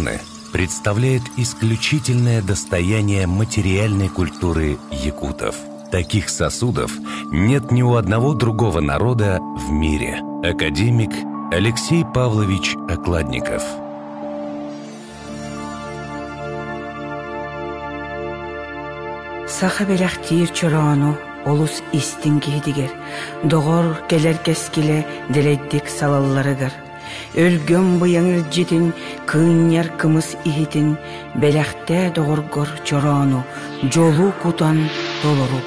Чороны представляют исключительное достояние материальной культуры якутов. Таких сосудов нет ни у одного другого народа в мире. Академик Алексей Павлович Окладников. Саха бэлэхтиир чороону олус истиҥ киһитигэр, доҕор кэлэр кэскилэ дэлэйдик салалларыгар, өлгөм быйаҥ илдьитин, кыынньар кымыс иһитин бэлэхтээ доҕоргор чороону дьолу кутан толору.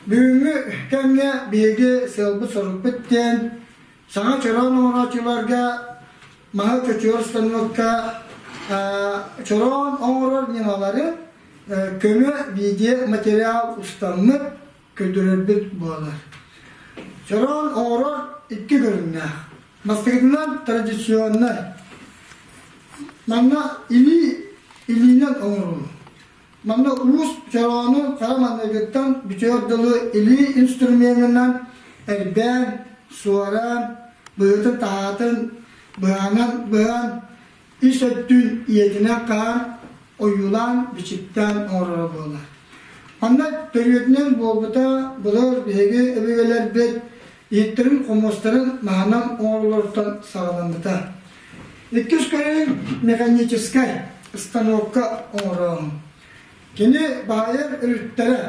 Бүгүҥҥү кэмҥэ биһиги сыалбыт-сорукпут диэн саҥа чороон оҥорооччуларга маһы чочуйар станокка чороон оҥорор ньымалары көмө видео-материал устаммыт көрдөрөрбүт буолар. Чороон оҥорор икки көрүҥнээх. Бастакытынан традиционнай. Манна илии илиинэн оҥоруу. Манна уус чороону хара маҥнайгыттан бүтүөр дылы илии инструменынан эрбээн, суораан, быһыытын-таһаатын быһаанан быһан, ис өттүн ийэтинэн хаһан, ойуулаан, бичиктээн оҥороро буолар. Манна төрүөтүнэн буолбута былыр биһиги өбүгэлэрбит иһиттэрин-хомуостарын маһынан оҥороллоруттан саҕаламмыта. Иккис көрүҥ механическай станокка оҥорооһун. Кини баайар өрүттэрэ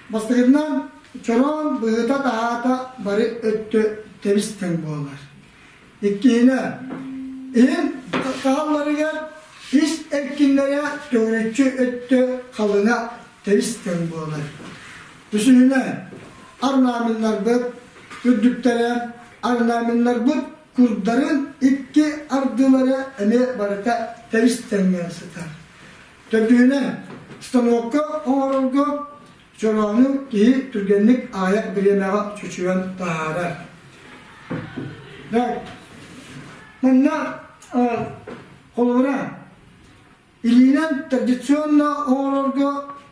бастакытынан чороон быһыыта-таһаата бары өттө тэбис-тэҥ буолар. Иккиһинэн, иһин хаалларыгар ис эркиннэрэ төгүрүччү өттө халыҥа тэбис-тэҥ буолар. Үсүһүнэн, орнаменнарбыт үрдүктэрэ, орнаменнарбыт курдарын икки ардылара эмиэ барыта тэбис-тэҥҥэ сытар. Төрдүһүнэн, станокка оҥорорго чороону киһи түргэнник аҕыйах бириэмэҕэ чочуйан таһаарар. Манна холобура Илиинэн традиционно оҥорорго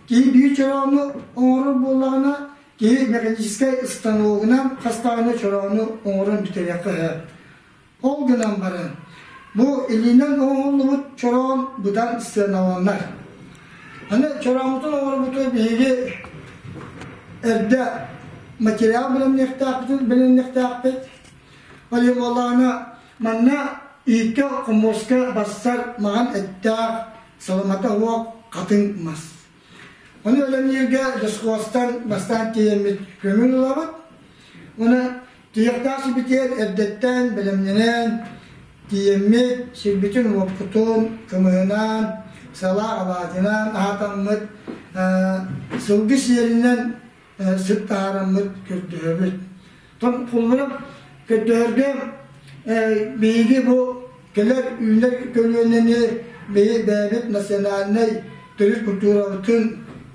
киһи биир чороону оҥорор буоллаҕына, киһи механическай станогунан хас даҕаны чороону оҥорон бүтэриэххэ сөп. Ол гынан баран, бу илиинэн оҥоһуллубут чороон быдан сыаналанар. Аны чорооммутун оҥорбуту биһиги эрдэ материал бэлэмниэхтээхпитин бэлэмниэхтээхпит. Ол иһин буоллаҕына, Манна ииккэ хомуоска бассар маҕан эттээх, саламата уох хатыҥ мас. Ону өлөмнүүргэ дьоскуостан бастаан тиийэммит көҥүл ылабыт. Уонна тиһэхтээх сибитиэр эрдэттэн бэлэмнэнэн тиийэммит сирбитин-уоппутун кымыһынан, салаа алаадьынан аһатаммыт, сылгы сиэлинэн сыт таһаараммыт көрдөһөбүт. Холобура, көрдөһөргө биһиги бу кэлэр үүнэр көлүөнэни биһи бэйэбит национальнай төрүт культурабытын,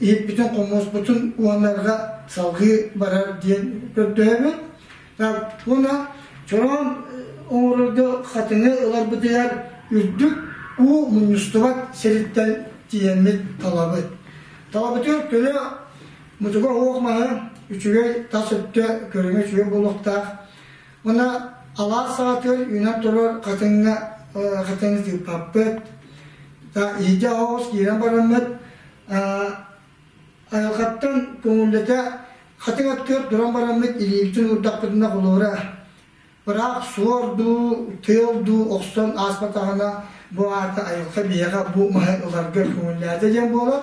иһиппитин, хомуоспутун уоннарга салгыы барар диэн көрдөһөбүт. Уонна чороон оҥорорго хатыҥы ыларбытыгар үрдүк уу мунньустубат сириттэн тиийэммит талабыт. Талабытыгар көлө Мутуга уох маһы үчүгэй тас өттө көрүҥэ үчүгэй буолуохтаах. Уонна алаас саҕатыгар үүнэн турар хатыҥҥа хатыҥы тыыппаппыт. Иһирдьэ оҕус киирэн бараммыт айылҕаттан көҥүллэтэ хатыҥ аттыгар туран бараммыт илиибитин уурдахпытына холобура Ыраах суор дуу, тыал дуу охсон ааспатаҕына, бу аата айылҕа биһиэхэ бу маһы ыларга көҥүллээтэ диэн буолар.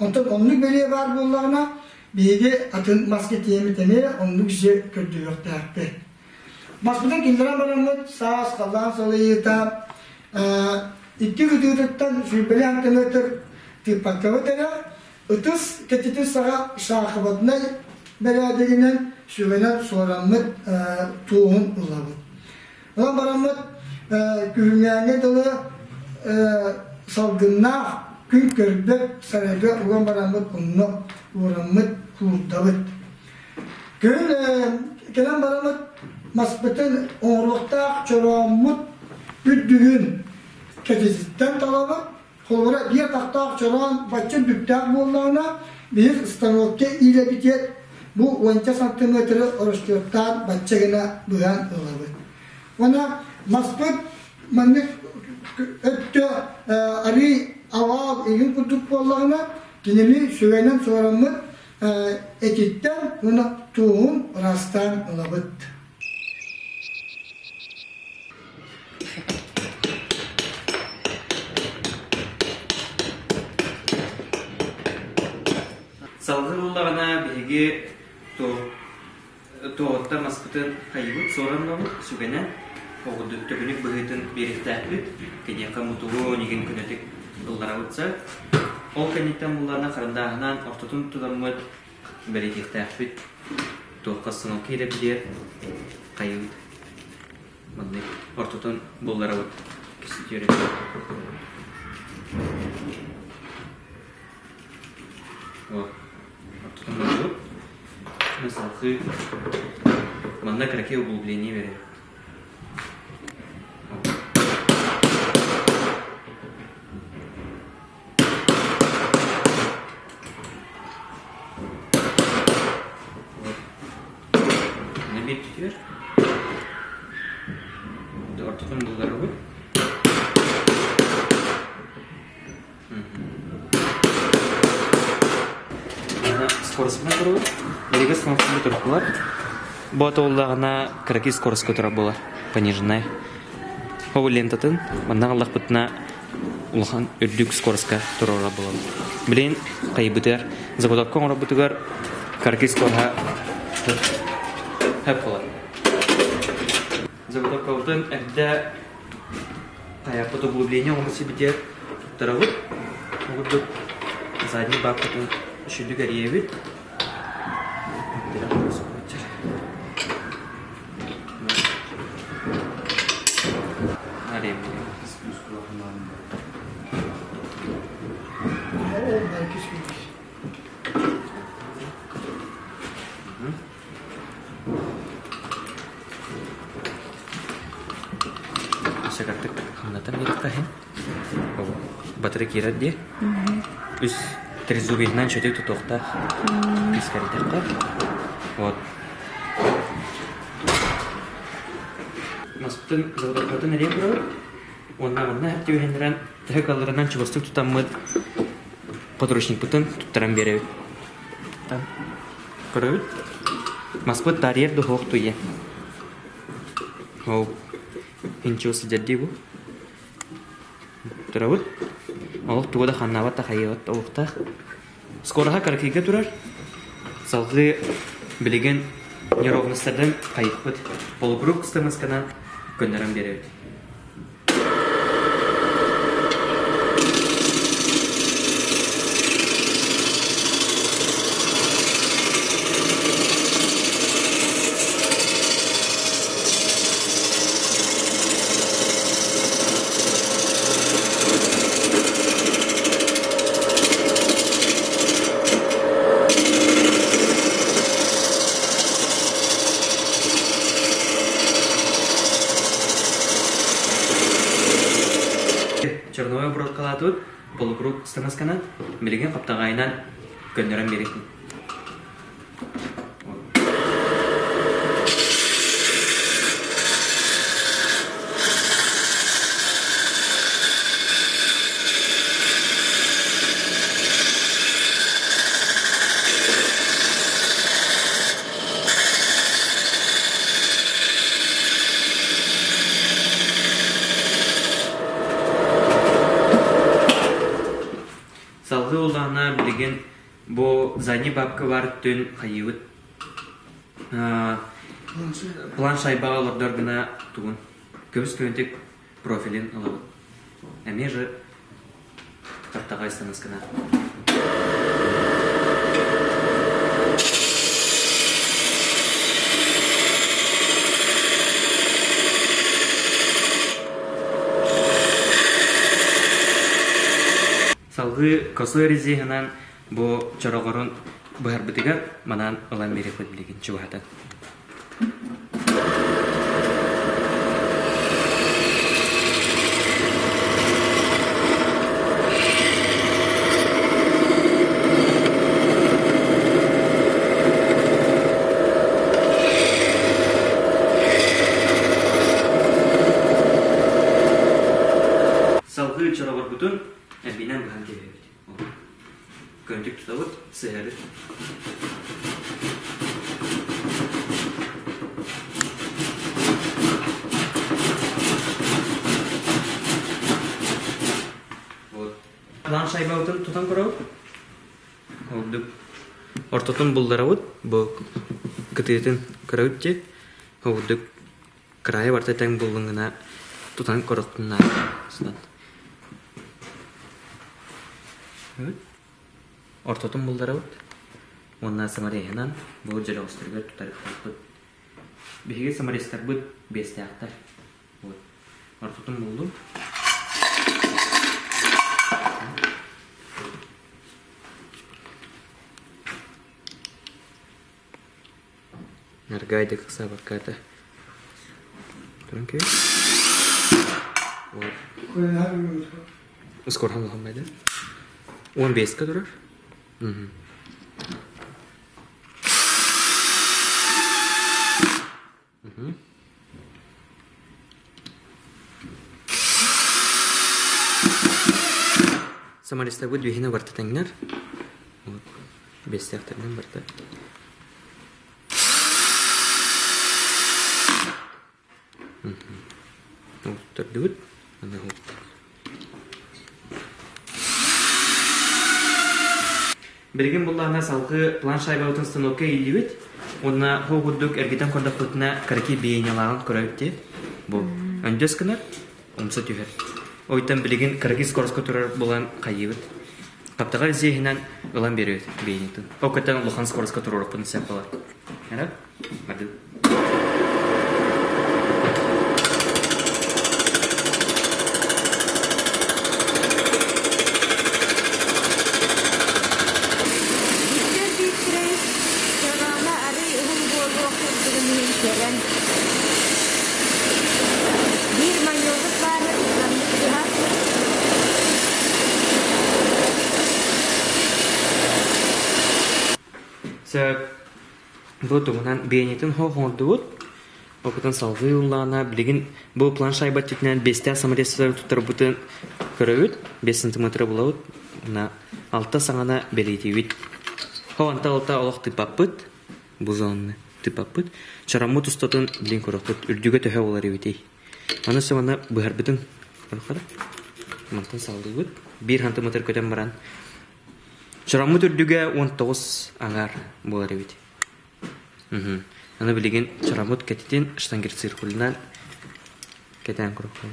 Онтон оннук бэлиэ баар буоллаҕына, биһиги атын маска тиэмит эмиэ оннук сир көрдөрүөхтээхпит. Маспытын киллэрэн бараммыт саас халлаан салайыыта икки кытыытыттан сүүрбэлии сантиметр тыыппаккабыт эрэ Ытыс кэтитин саҕа саахыбатынай бэрээдэгинэн сүгэнэн суораммыт туоһун ылабыт. Онон бараммыт күһүҥҥээҥҥэ дылы салгыннаах күн көрбөт сарайга уган бараммыт онно уураммыт куурдабыт. Күһүн кэлэн бараммыт маспытын оҥоруохтаах чорооммут үрдүгүн кэтититтэн талабыт Холобура, биир атахтаах чороон бачча бүктээх буоллаҕына, биир станокка иилэбитиэр Бу уонча сантиметры оросчуоттаан бачча гына быһан ылабыт. Уонна маспыт маннык өттө арыы аваал игин курдук буоллаҕына, кинини сүгэнэн суораммыт этиттэн уонна тууһун ыраастаан ылабыт. Салгыы ыллаҕына биһиги туоҕуттан маспытын хайыбыт, суоран ылабыт, сүгэнэн оҕурдут төкүнүк быһыытын биэриэхтээхпит, киниэхэ мутугу ньигин көнөтүк ылларабыт сар. Ол кэнниттэн булларына харандааһынан ортотун туламмыт бэлиэтиэхтээхпит. Туохха станок киирэр хайыбыт. Маннык ортотун булларабыт киситиэрин. Ортотун буллубут. Салхыы манна кыракый углубление берер. Манна биир түтүөр. Ортотун булларабыт. Скоростьпын турабыт. Биһиги скоростьпын туркулар. Бу атыллаҕына кыракый скоростька турар буолар. Пониженная. Ол лентатын манна ыллахпытына улахан үрдүк скоростька турара буолабыт. Билин хайбытыгар заготовка оҥорбутугар кыракый скороһа хөп буолар. Заготовкабытын эрдэ хайаппыт углубление оҥорбут сибитигэр туттарабыт. Ол курдук задний баапкатын үчүгдүк эрийэбит. Сагартык хамнатан биэриэххэ Батыры киирэр дии. Үс трезубинынан чөтүк тутуохтаах. Искэрдэххэ. Вот. Маспытын заготовкатын эриэн турабыт. Уонна манна түбэһиннэрэн төһө кыалларынан чугастык тутаммыт подручникпытын туттаран биэрэбит. Көрөбүт. Маспыт таарыйар да суох туйа. Ол инчио сылдьар дии бу. Турабыт. Олох тугу да ханнаабат да хайыабат олохтоох. Скороһа кыракыйга турар. Салгыы билигин неровностардан хайыппыт. Полукруг ыстамысканан көннөрөн биэрэбит. Черновой обработкалаатыбыт, полукруг станасканан, билигин хаптаҕайынан көннөрөн биэриэхпит. Салгыы улаана билигин Бу задний бабка бар өттүн хайыыбыт план шайбаҕа олордор гына тугун көбүс көнтүк профилин ылабыт. Эмиэ же хаптаҕай станаскана. Салгыы косой резиһынан бу чороҕорун быһарбытыгар манаан ылан биэриэхпит билигин чугаһатан. Салгыы чороҕорбутун эрбиинэн быһан кэбиһэбит. Көнтүк тутабыт, сыһары. Вот. План шайбабытын тутан көрөбүт. Ордук ортотун булларабыт, бу кытыытын көрөбүт дии. Ордук кыраайы барыта тэҥ буллун гына тутан көрөхпүн наада. Ортотун булларабыт уонна самореһынан бу дьөлөҕөстөрүгэр тутарыахпыт. Биһиги саморезтарбыт биэстээхтэр. Вот. Ортотун буллум. Аргайдык ыксаабакка Туран кээ. Вот. Скоро улахан 15-ка турар. Самолистарбыт биһиэнэ барыта тэҥнэр. Вот. Биэстээхтэринэн барыта. Төрдүбүт. Билигин буллаҕына салгыы план шайбабытын станокка ииллибит уонна ол курдук эргитэн көрдөхпүтүнэ кыракый биенялааҕын көрөбүт дии. Бу өндөс гынар, умса түһэр. Ойтон билигин кыракый скоростка турар булан хайыыбыт. Хаптаҕар зиэһинэн ылан биэрэбит биенятын. Ол кытта улахан скоростка туруорукпун сөп буолар. Эрэ? Бардым. Виктор Викторович чороно арый уһун буолуох курдугун иһин кэлэн, биир манньыалбыт баара ыксаммыт быһа Сөп. Бу туһунан биэнитин хоох оҥордубут. Опытын салгыы ыллаҕына, билигин бу план шайба өттүтүнэн биэстээх саморезтары туттарбытын көрөбүт. 5 сантиметры булабыт. На алта саҥана бэлиэтиибит. Хо анта алта олох тыппаппыт. Бу зонаны тыппаппыт. Чараммыт устатын билин көрөхпүт. Үрдүгэ төһө болар эбитий? Аны сымана быһарбытын көрөххө Мантан салдыбыт. 1 сантиметр көтөн баран Чороммут үрдүгэ 19 аҥаар буолар эбит. Аны билигин чороммут кэтитин штангерциркулунан кэтээн көрүөххэ.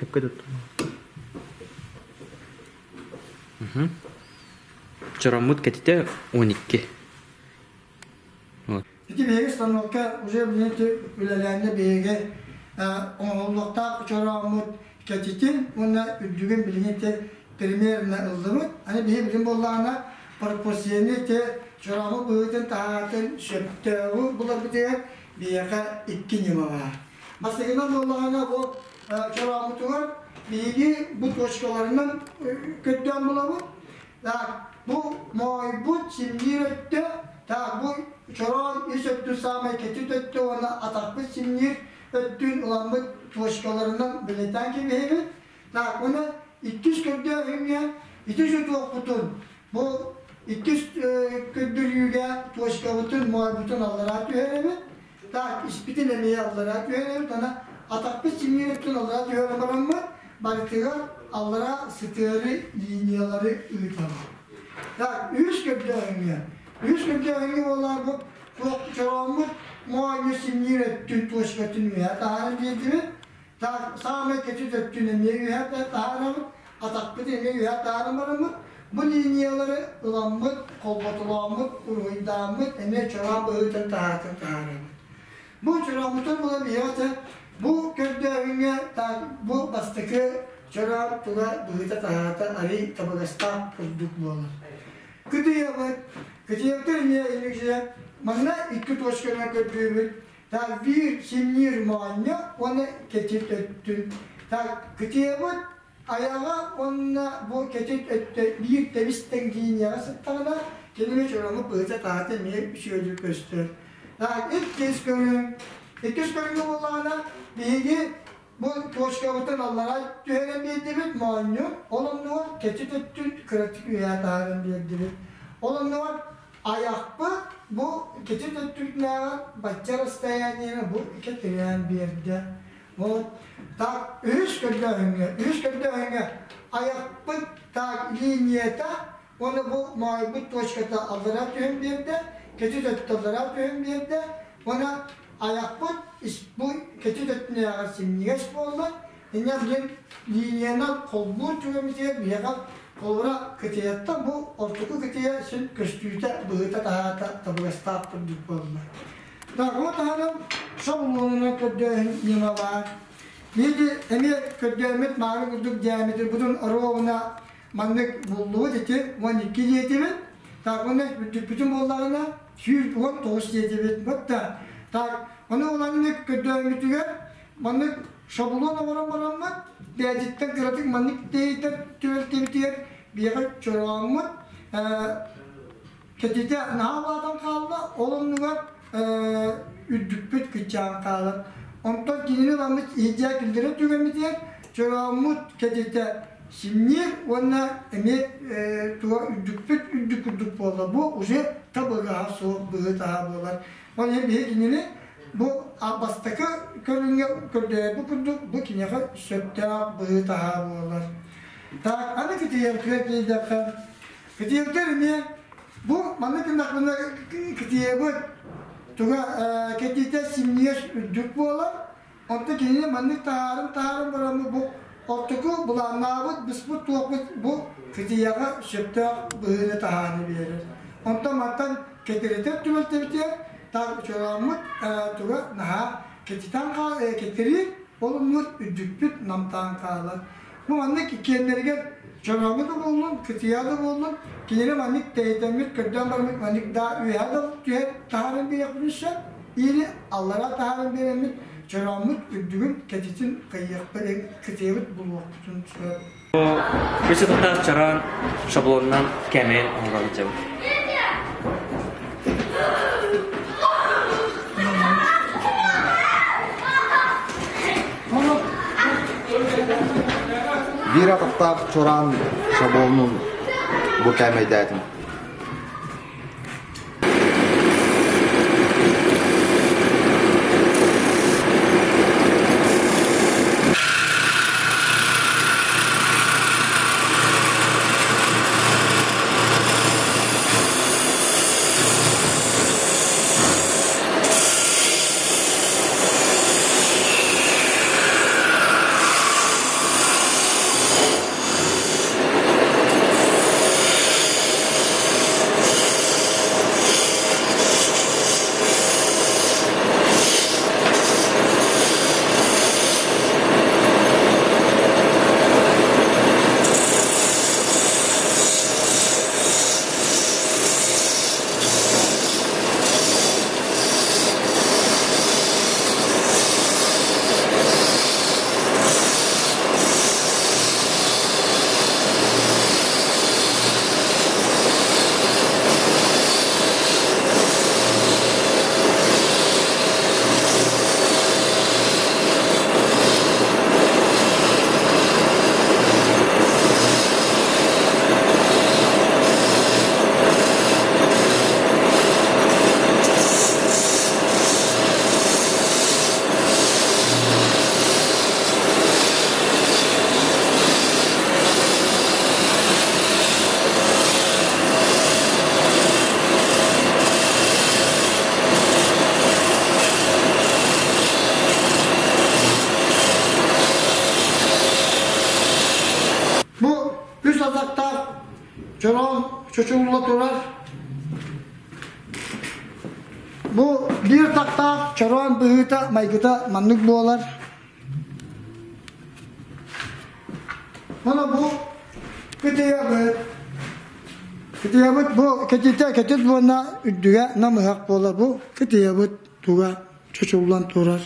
Хөпкө туттум. Чороммут кэтитэ 12. Вот. Ити биһиги станокка уже билигин үлэлээннэ биһиги оҥоһуллуохтаах чорооммут кэтитин уонна үрдүгүн билигин ити примерно ыллыбыт. Аны биһи билим буоллаҕына пропорцияны ити чорооммут быһыытын таһаатын сөптөөҕү буларбытыгар биһиэхэ икки ньыма баар. Бастакынан буоллаҕына бу чорооммутугар биһиги бу точкаларынан көрдөөн булабыт. Так, бу моойбут симниир өттө, так, бу чороон ис өттүн саамай кэтит өттө уонна атахпыт симниир өттүн ыламмыт точкаларынан бэлиэтээн кэбиһэбит. Так, уонна иккис көрдөөһүҥҥэ ити сутуохпутун бу иккис көрдөрүүгэ точкабытын, моойбутун аллараа түһэрэбит. Так, испитин эмиэ аллараа түһэрэбит, ана атахпыт симниир өттүн аллараа түһэрэн бараммыт, барытыгар аллараа сытыары линиялары ыытабыт. Так, үс көрдөөһүҥҥэ. Үс көрдөөһүҥҥэ буоллар бу чорооммут моонньу симниир өттүн точкатын үөһэ таһааран биэрдибит. Так, саамай кэтит өттүн эмиэ үөһэ таһаарабыт, атахпыт эмиэ үөһэ таһааран бараммыт, бу линиялары ыламмыт, холботолооммут, уруһуйдааммыт эмиэ чороон быһыытын таһаартан таһаарабыт. Бу чорооммутун була биһиэхэ бу көрдөөһүҥҥэ бу бастакы чороон тула быһыыта-таһаата арый табыгастаах курдук буолар. Кытыйабыт, кытыйабытын эмиэ инникисэ манна икки точканан көрдүүбүт. Так биир симниир моонньо уонна кэтит өттүн. Так кытыйабыт айаҕа уонна бу кэтит өттө биир тэбис тэҥ линияҕа сыттаҕына кинини чоромут быһыта-таһата эмиэ үчүгэйдик көстөр. Так иккис көрүҥ. Иккис көрүҥэ буоллаҕына биһиги Бу точкабытын аллараа түһэрэн биэрдибит, моонньу, ол оннугар кэтит өттүн кыратык үөһээ таһааран биэрдибит. Ол оннугар айахпыт бу кэтит өттүбүтүнээҕэр бачча расстояниены бу кэтирээн биэрдэ. Вот так үһүс көрдөөһүҥҥэ, үһүс көрдөөһүҥҥэ айахпыт так линията уонна бу моойбут точката аллараа түһэн биэрдэ, кэтит өттө аллараа түһэн биэрдэ уонна айахпыт бу кэтит өттүнээҕэр синньигэс буолла. Инньэ билин линиянан холбуур түгэммитигэр биһиэхэ холобура кытыйаттан бу ортоку кытыйа син көстүүтэ быһыыта-таһаата табыгастаах курдук буолла. Бу таһынан шаблонунан көрдөөһүн ньыма баар. Биһиги эмиэ көрдөөммүт маары курдук диаметр бутун ровно маннык буллубут ити 12 диэтибит. Так уонна үрдүкпүтүн буоллаҕына 119 диэтибит. Вот да. Так, ону уланнык көрдөөммүтүгэр маннык шаблон оҥорон бараммыт, бэйэтиттэн кыратык маннык тэйитэр түбэлтэбитигэр биһиэхэ чорооммут Кэтитэ наһаа улаатан хаалла, ол оннугар үрдүкпүт кыччаан хаалар. Онтон кинини ыламмыт иһдьээ киллэрэр түгэммитигэр чорооммут кэтитэ синньиир уонна эмиэ туга үрдүкпүт үрдүк курдук буолла. Бу уже табыгаһа суох быһыы-таһаа буолар. Ол иһин биһи кинини бу бастакы көрүҥҥэ көрдөһөрбүт курдук бу киниэхэ сөптөөх быһыы-таһаа буолар. Так, аны кытыйарга тиийдэххэ Кытыйаргар эмиэ бу маннык гыннахпына кытыйабыт туга кэтиитэ синньигэс үрдүк буолар. Онтон кинини маннык таһааран таһааран бараммыт бу ортоку былааннаабыт быспыт туохпут бу кытыйаҕа сөптөөх быһыыны таһааны биэрэр. Онтон мантан кэтиритэр түбэлтэбитигэр таах чорооммут туга наһаа кэтитэн хаал кэтириир ол оннугар үрдүкпүт намтаан хаалар. Бу маннык иккиэннэригэр чороҥу да буоллун, кытыйа да буоллун, кинини маннык тэйитэммит, көрдөөн бараммыт маннык да үөһэ да түһэр таһааран биэриэхпитин сөп, или аллараа таһааран биэрэммит чорооммут үрдүгүн кэтитин кыйыахпыт, кытыйабыт булуохпутун сөп. Үс ытыктаах чороон шаблонунан кэмэйин оҥоро сылдьабыт. Биир атахтаах чораан шаблонун бу кээмэйдээтим. Бу үс атахтаах чороон чочулла турар. Бу биир тахтаах чороон быһыыта майгыта маннык буолар. Мана бу кытыйабыт. Кытыйабыт бу кэтитэ кэтит буонна үрдүгэ намыһах буолар. Бу кытыйабыт туга чочуллан турар.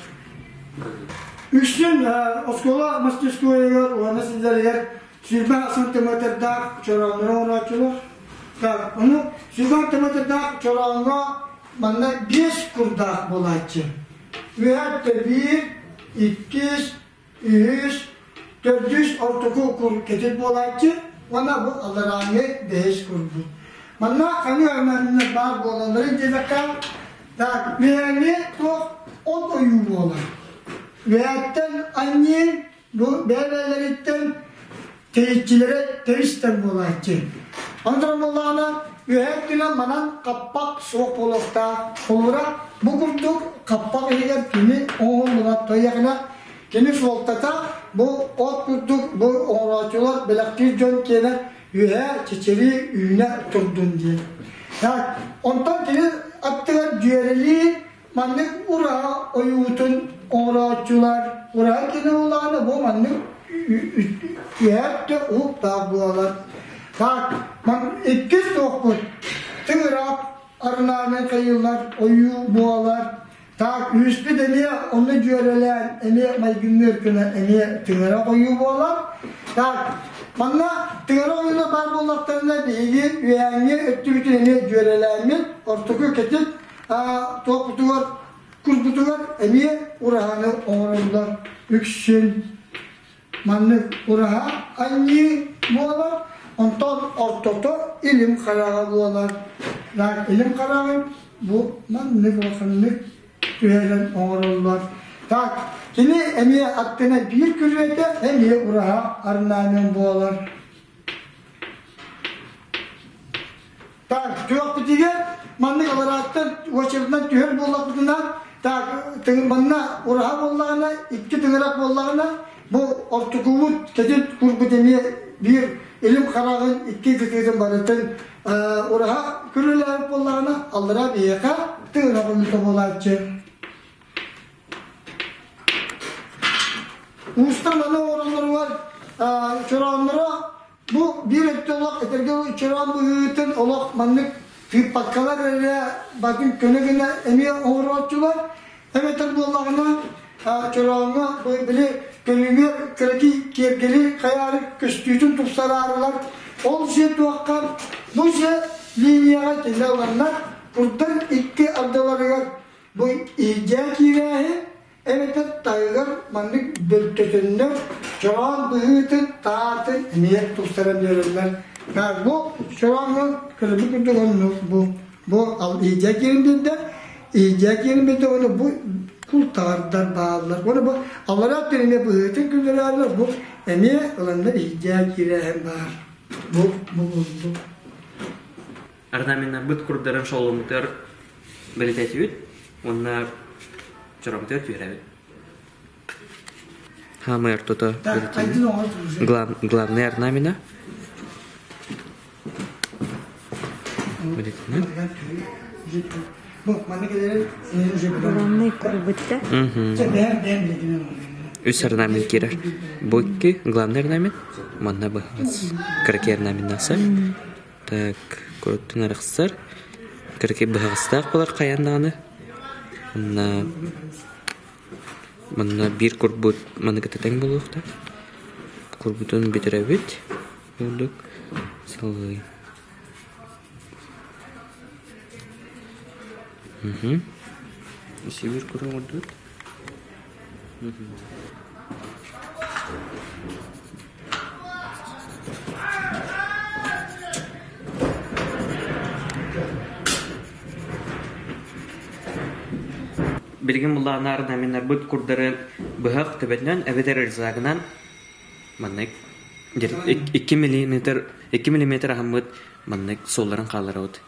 Үксүн оскуола мастерскойугар уонна силдэригэр 20 сантиметрдаах чорооннору оҥорооччулар. Так, ону 20 сантиметрдаах чорооҥҥо манна 5 курдаах буолааччы. Үөһэ өттө биир, иккис, үһүс, төрдүс ортоку кур кэтит буолааччы уонна бу алларааҥҥы бэһис курбут. Манна ханыы арманнар баар буолалларын диэтэххэ, так, үөһээҥҥи туох от ойуу буолар. Үөһээттэн анньыы бу бэйэ-бэйэлэриттэн тэйиччилэрэ тэбистэр буолааччы. Онтон буоллаҕына үөһээ өттүнэн манан хаппах суох буолуохтаах. Холобура, бу курдук хаппах иһигэр кини оҥоһуллубат тойоҕуна кини суолтата бу от курдук бу оҥорооччулар бэлэхтиир дьон киэнэ үөһээ чэчирии үүнэ турдун диэн. Так, онтон кини аттыгар дьүөрэлии Маннык ураһа ойуутун оҥорооччулар ураһа кино бу маннык үһээт уһуктаах буолар. Так, иккис туохпут тыҥыраах арнаанан хайыллар ойуу буолар. Так, үһүспүт эмиэ онно дьүөрэлээн эмиэ майгынныыр гына эмиэ тыҥырах ойуу буолар. Так, манна тыҥырах ойууна баар буоллахтарына биһиги үөһээҥҥи өттүбүтүн эмиэ дьүөрэлээммит ортоку кэтит туохпутугар курбутугар эмиэ ураһаны оҥороллор үксүн маннык ураһа анньыы буолар онтон ортото илим хараҕа буолар илим хараҕын бу маннык улаханнык түһэрэн оҥороллор так кини эмиэ аттына биир күрүөтэ эмиэ ураһа орнамент буолар. Так, түөхпүтүгэр маннык аларааттан очередынан түһэр буоллахпытына, так, манна ураһа буоллаҕына, икки тыҥырах буоллаҕына, бу ортокубут кэтит курбут эмиэ биир илим хараҕын икки кытыытын барытын ураһа күрүөлээбит буоллаҕына, аллараа биһиэхэ тыҥырах ойуута буолааччы. Уустар маны оҥороллоругар чороонноро Бу биир өттө олох этэргэ чороон быһыытын олох маннык тыыппаккалар эрэ батын көнө гына эмиэ оҥорооччулар. Эбэтэр буоллаҕына чорооҥҥо били көрүүгэ кыракый киэргэли хайаары көстүүтүн тупсараарылар. Ол дьиэ туохха бу дьиэ линияҕа киллэ ыланнар курдан икки ардыларыгар бу иһдьээ киирээһин Эбэтэр таһыгар маннык бөлтөтөннөр чороон быһыытын, таатын эмиэ тупсаран биэрэллэр. Бу чорооҥҥо кырбы курдук оннук бу бу иидьэ киирин биэрдэ, иидьэ киирин биэрдэ уонна бу култаардар бааллар. Уонна бу аллараа өттүн эмиэ быһыытын күллэрэллэр, бу эмиэ ыланнар иидьэ киирээһин баар. Бу бу курдук. Орнаменнарбыт курдарын шоломмутугар бэлитэтибит уонна чоромтугар түһэрэбит. Хаамай ортото главный орнамена. Главный курбутта. Үс орнамент киирэр. Бу икки главный орнамент, манна быһаас кыракый орнамент Так, куруттун арахсар. Кыракый быһаҕастаах буолар хайаан даҕаны. Манна манна биир курбут маны кытта тэҥ буолуохтаах. Курбутун бүтэрэбит. Курдук салгыы. Угу. Сибир куру оҥордубут. Билигин буллаҕына орнаменнарбыт курдары быһах төбөтүнэн эбэтэр рюкзагынан маннык 2 миллиметр аһыммыт маннык суолларын хаалларабыт.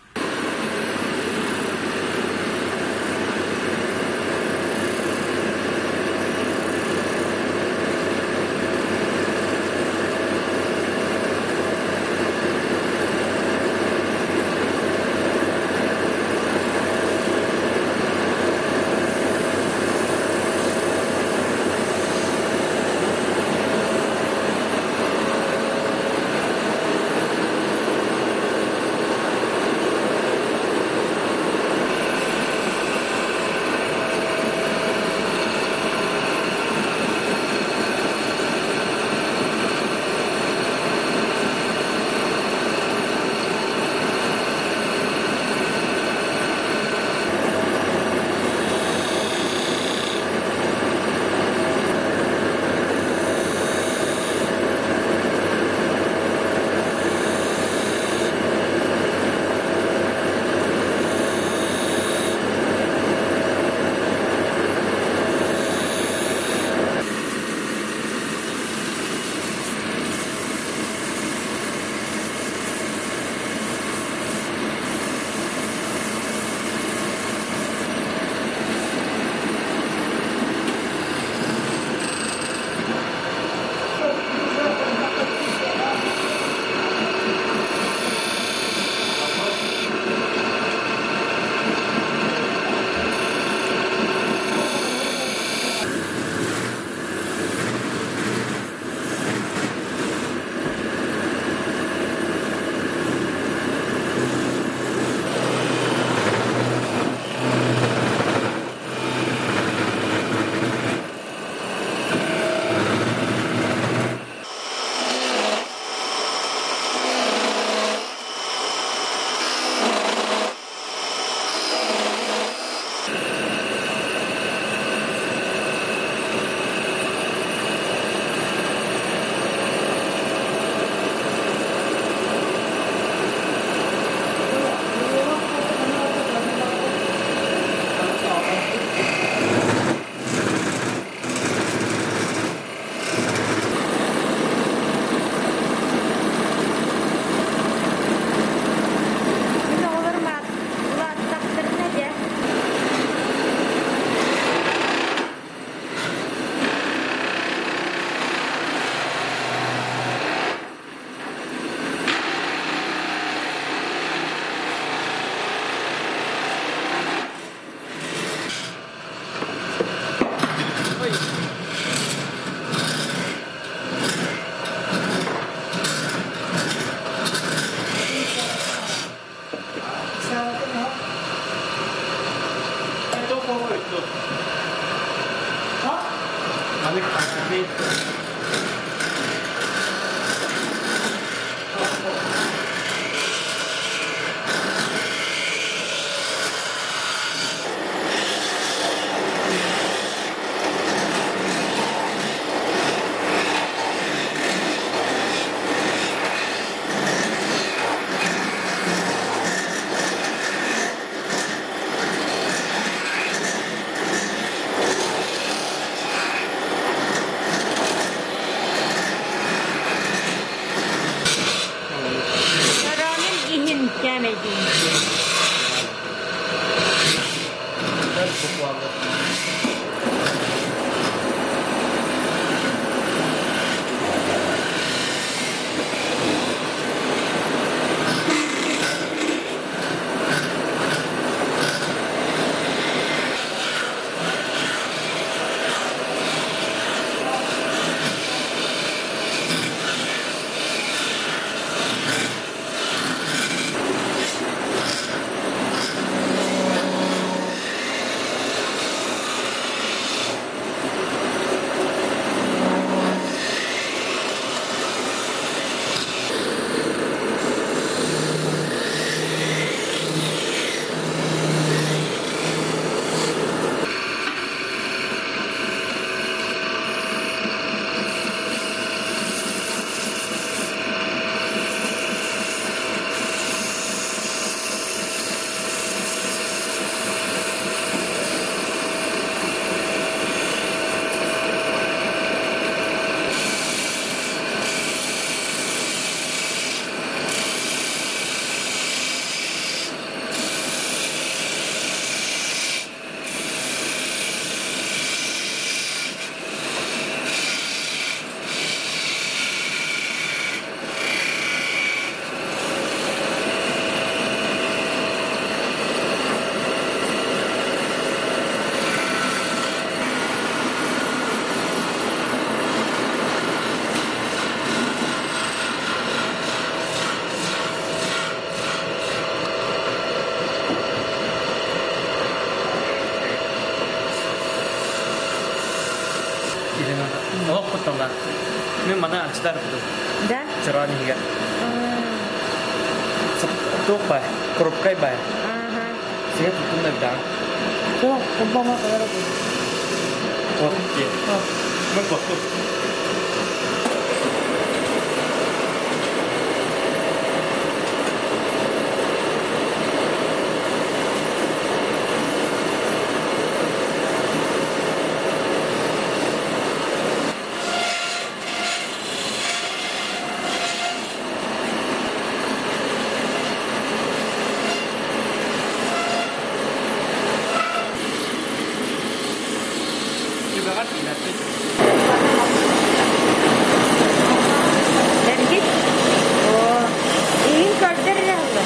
маны анчытар кудум. Да? Чороон иһигэр. Туох бай? Коробкай бай. Ага. Сигэ туттун да битаҕын. Суох, курбама кылара Вот, дии. Мы кохтук. Бэргит? Оо, иһин көрдөр эрэ ылла.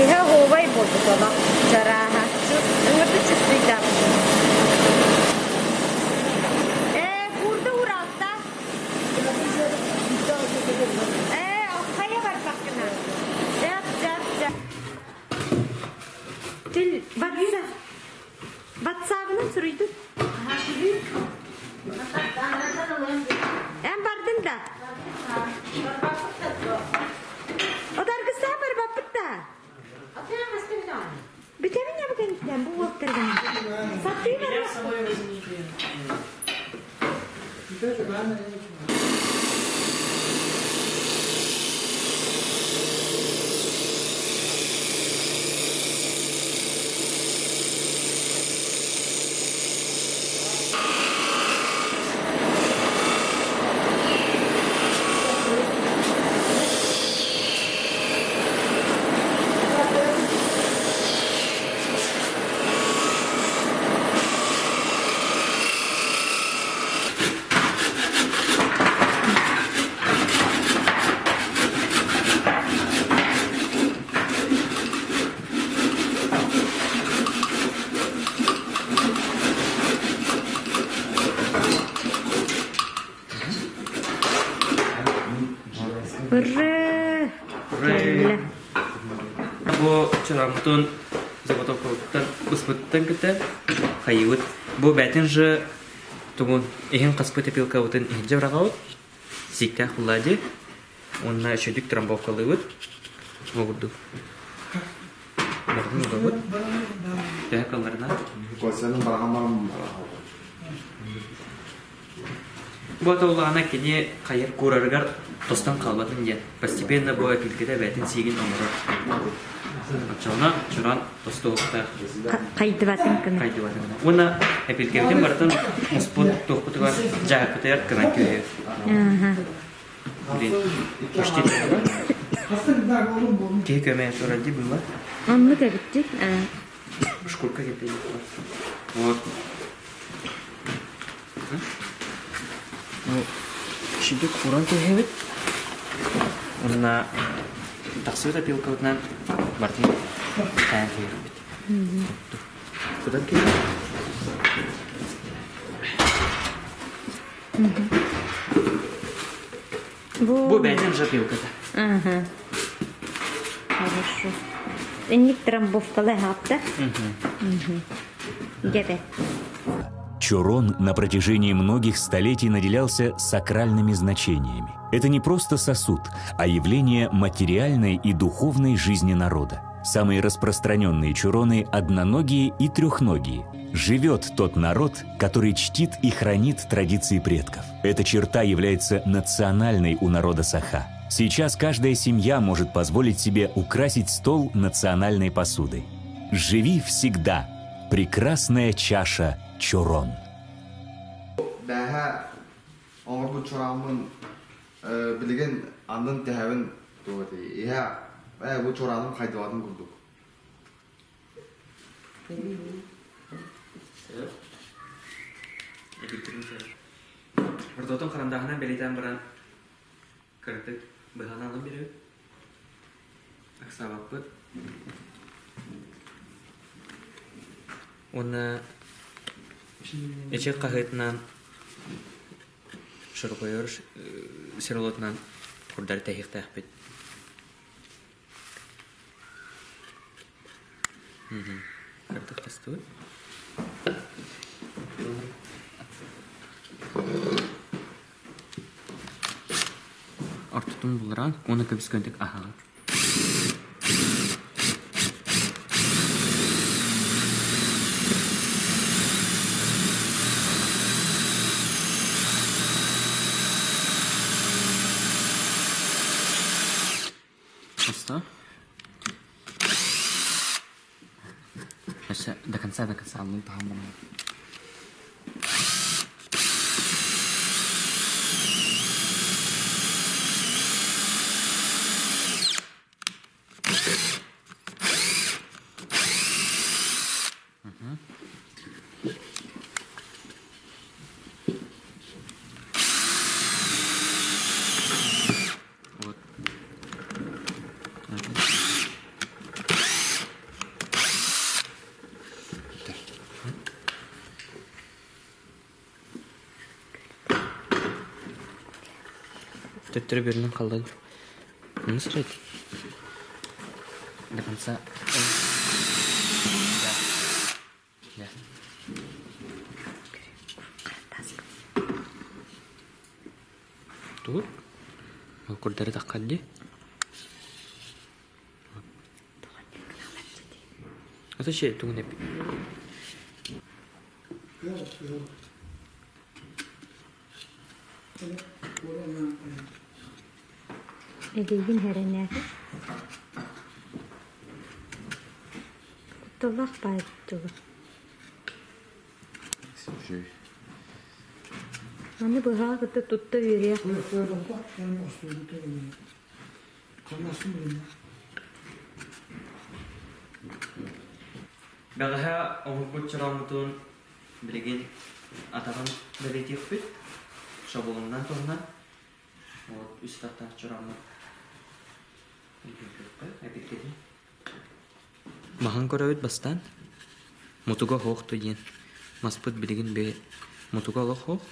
Иһэ оһуобай буолбут олох, чарааһа. Ыҥырды чыстыйдаах. Ээ, куурда ууралта. Ээ, хайа барбаккына. Жап, жап, жап. Тил батса. Батсаабынан суруйдун. Эн бардын да? Одаргыстаа барбаппыт да. Бүтэбин я бүгүн бу уоттаргын. Сатыы барбаппыт. Ура! Кэллэ. Бу чораммытын заготовкабыттан быспыттан кытта хайыыбыт. Бу бээтин же тугун иһин хаспыт эпилкабытын иһирдьэ быраҕабыт. Сииктээх булла дии. Уонна үчүгдүк трамбовкалыыбыт. Бу курдук. Барытын угабыт. Төһө кылларынан. Кольцаны бараҕан баран Бу атыллаҕына кини хайыр куурарыгар тостон хаалбатын диэн постепенно бу эпилкэтэ бэйэтин сиигин оҥорор. Оччоҕуна чуран тостуохтаах. Хайдыбатын гына. Хайдыбатын гына. Уонна эпилкэбитин барытын муспут туохпутугар дьаһаппытыгар кынан күөйэр. Блин, почти Киһи көмө турар дии быыла. Оннук эбиттик. Шкурка кэппиэн. Вот. Шидик уран кэһэбит. Уонна тахсыбыт опилкабытынан бартын таайан кэһэбит. Кудан кэһэбит. Бу бэйэтин же опилката. Ага. Хорошо. Инник трамбовкалы хапта. Дебе. Чорон на протяжении многих столетий наделялся сакральными значениями. Это не просто сосуд, а явление материальной и духовной жизни народа. Самые распространенные чуроны – одноногие и трехногие. Живет тот народ, который чтит и хранит традиции предков. Эта черта является национальной у народа Саха. Сейчас каждая семья может позволить себе украсить стол национальной посудой. Живи всегда! Прекрасная чаша Чурон. Бэҕэһээ оҥорбут чорааммын билигин аннын тэһэбин туох этэй иһэ ээ бу чорааным хайдыбатын курдук. Ортотун харандааһынан бэлиэтээн баран кыратык быһан алан биэрэбит. Ыксаабаппыт. Уонна эчи хаһыытынан шоргойор сиролотунан курдары тэһиэхтээхпит. Кырдык хастыбыт. Ортотун булларан, уонна көбүс-көнтүк аһаҕын. Что? Өссө до конца до конца аллын таһан Вот. Төттөрү бөрүнэн халлан. Ну, срать. До конца. Да. Да. Тур. Ол курдары таххалли. Это şey тугун эпи. Эдийгин хэрэнээти. Кутталлаах баайдылы. Аны быһаа кытта тутта үөрүөх. Бэҕэһээ оҥорбут чорооммутун билигин атаҕын бэлиэтиэхпит. Шаблонунан туһунан. Вот үс тахтаах чорооммут. Маһын көрөбүт бастаан. Мутуга хоохту диэн. Маспыт билигин бэйэ мутуга олох хоох.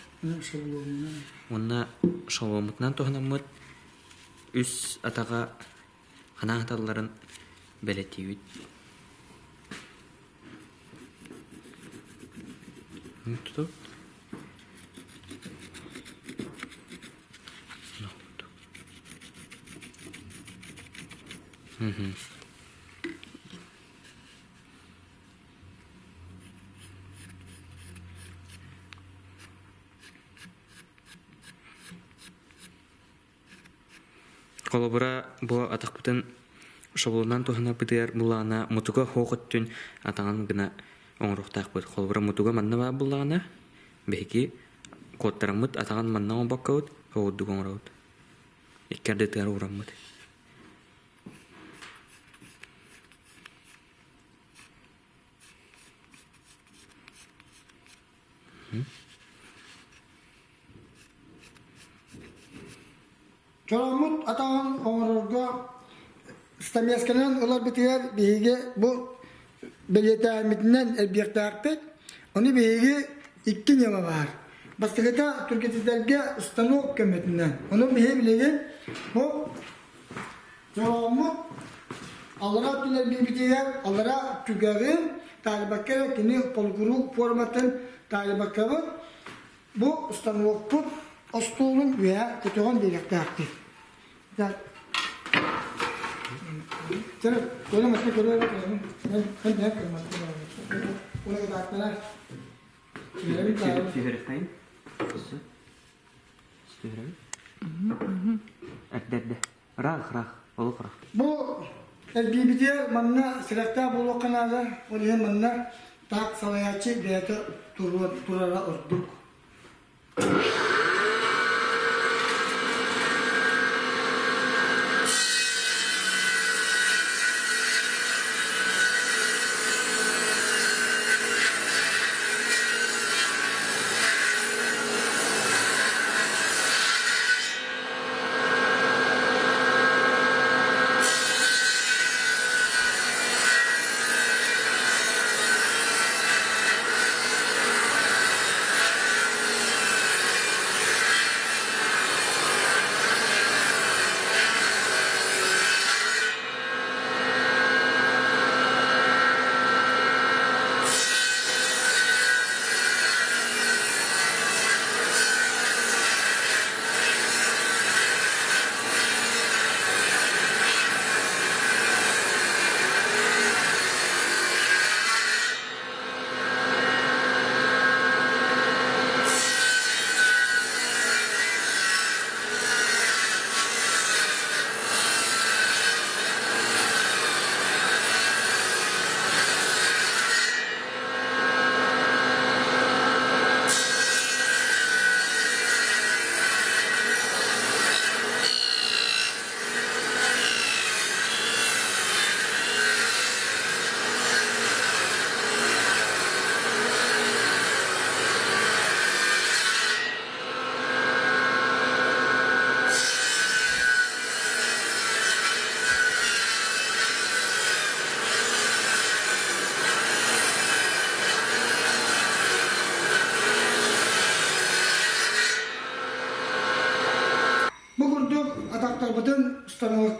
Уонна шабломмутунан туһанаммыт үс атаҕа ханаа аталларын бэлэтиибит. Туту. Холобура, бу атахпытын шаблонунан туһанарбытыгар булаана мутуга хоох өттүн атаҕын гына оҥоруохтаахпыт. Холобура, мутуга манна баар буоллаҕына, биһиги куоттараммыт атаҕын манна оҥорбоккобут, оҕурдук оҥоробут. Икки ардытыгар уураммыт. Чорооммут атаҕын оҥорорго стамесканан ыларбытыгар биһиги бу бэлиэтээһиммитинэн элбиэхтээхпит. Ону биһиги икки ньыма баар. Бастакыта түргэтитэргэ станок көмөтүнэн. Ону биһи билигин бу чорооммут аллара өттүн элбиибитигэр аллара түгэҕин таайбакка эрэ кини полукурук форматын таайбаккабыт Бу станокпут остуолун үөһэ көтөҕөн биэриэхтээхпит. Түһэриххайын. Түһэрэбит. Эрдэ эрдэ. Ыраах ыраах. Олох ыраах. Бу эргийбитигэр манна сэрэхтээх буолуохха наада. Ол иһин манна таах салайааччы бэйэтэ турара ордук.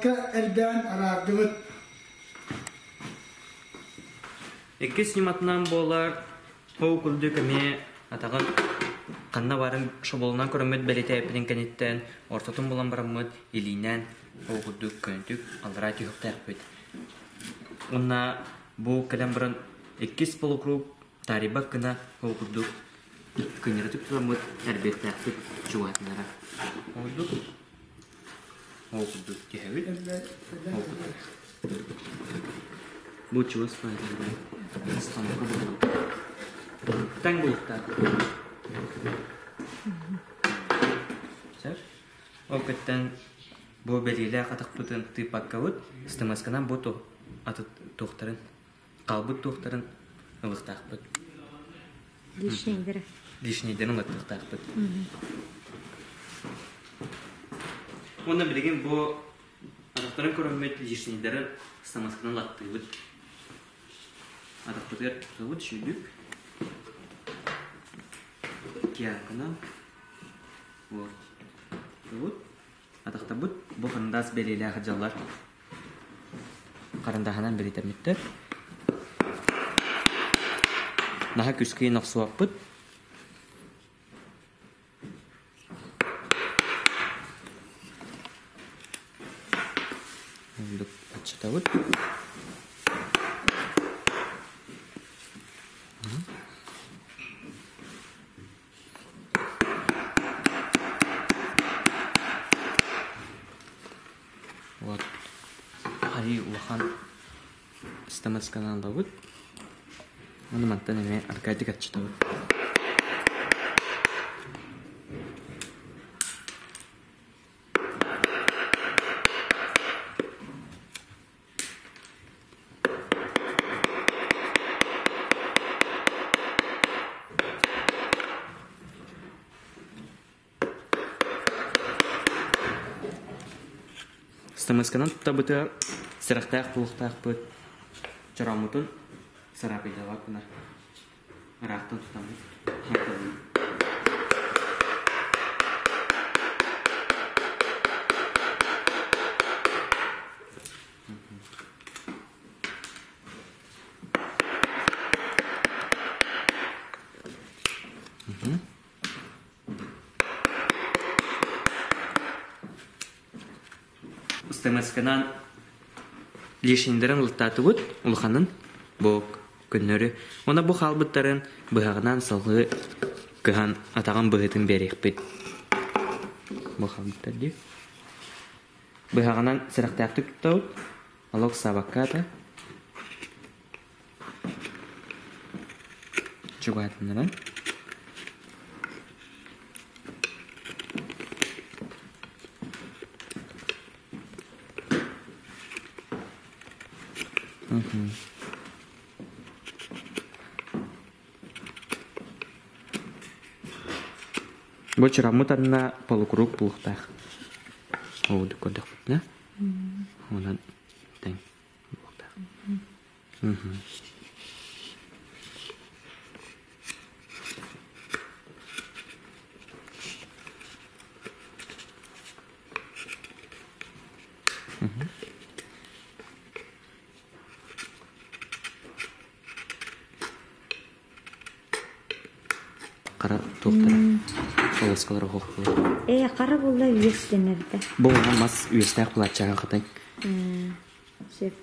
Балка эрдээн араардыбыт. Иккис ньыматынан буолар ол курдук эмиэ атаҕын ханна баарын шаболунан көрөммүт бэлитээппитин кэнниттэн ортотун булан бараммыт илиинэн ол курдук көнөтүк аллараа түһүөхтээхпит. Уонна бу кэлэн баран иккис полукруг таарыйбат гына ол курдук кынньарытык тураммыт эрбиэхтээхпит чугаһатынара. Ол курдук ол курдук түһэбит. Ол курдук. Бу чугас Таң булуктаах. Сөп. Ол кэттэн бу бэлиэлээх атахпытын тыыппаккабыт, ыстамасканан бу аты туохтарын, хаалбыт туохтарын ылыахтаахпыт. Лишнейдері. Лишнейдерин ылыахтаахпыт. Уонна билигин бу Атахтарын көрөммүт лишнийдэрин самасканан латтыыбыт. Атахпытыгар тутабыт сүүрдүк. Киакынан. Вот. Тутабыт. Атахтарбыт бу харандаас бэлиэлээх дьаллар. Харандааһынан бэлитэммиттэр. Наһаа күскэйин охсуохпут. Оннук аччатабыт. Вот арыы улахан стамесканан ылабыт. Ону мантан эмиэ аркадик аччатабыт. Стамесканан туттабытыгар сэрэхтээх буолуохтаахпыт. Чорооммутун сарапыйдалаах гына ыраахтан тутаммыт. Ыстамыасканан лишнийдэрин ылыттаатыбыт улаханын бу көннөрү. Уонна бу хаалбыттарын быһаҕынан салгыы кыһан атаҕын быһыытын биэриэхпит. Бу хаалбыттар дии. Быһаҕынан сэрэхтээхтик туттабыт. Олох саабакка Чугаһатыннаран. Бу чыраммыт анна полукруг булуохтаах. Оҕудук көрдөхпүтүнэ. Онон тэҥ буолуохтаах. Хара туохтара полоскалара оһохпулар. Ээ, хара буолла үөстэнэрдэ. Бу мас үөстээх былааччаҕа хатаҥ. Сөп.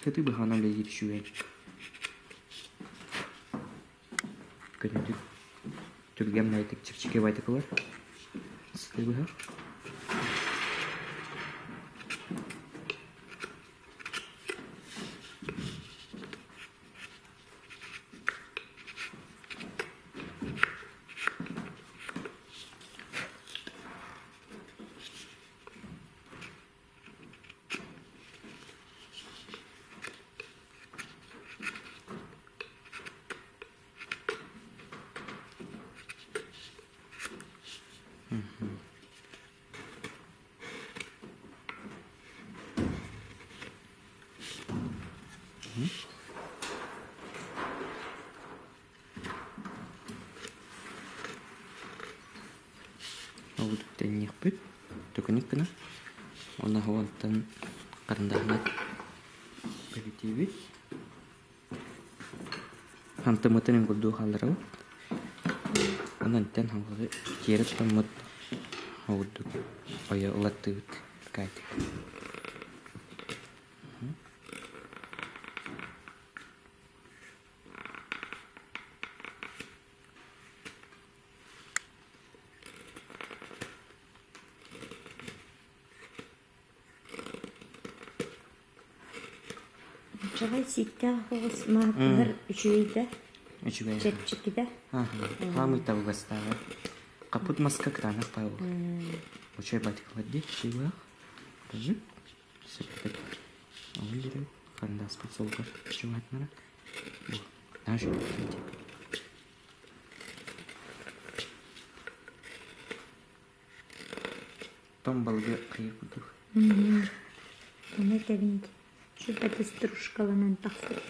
Сытыы быһаҕынан үлэлиир үчүгэй. Көнөтүк түргэн байтык чэпчэки байтык ылар. Сытыы быһах. Тэҥниэхпит, төкүнүк гына. Уонна онтон харандааһынан бэлиэтиибит. Хантыммытын уҥкурдуу хаалларабыт. Онон антан халҕаһы тиэрэ тутаммыт ордук ойо ылаттыыбыт Катя. Чаҕай сииктээх оҕус маһыттыһар үчүгэй да, Үчүгэй. чэпчэки да. Хаамый табыгастааҕа. Хаппыт маска кытаанах баай буолар. Учуой батикалар дии, чыылаах. Подожди. Сөптөк. Ол диэри харандааспыт суолугар чугаһатынара. Бу, наш Том балыгы хайыр курдук. Ону этэбин сүбэтэ стружкаланан тахсар.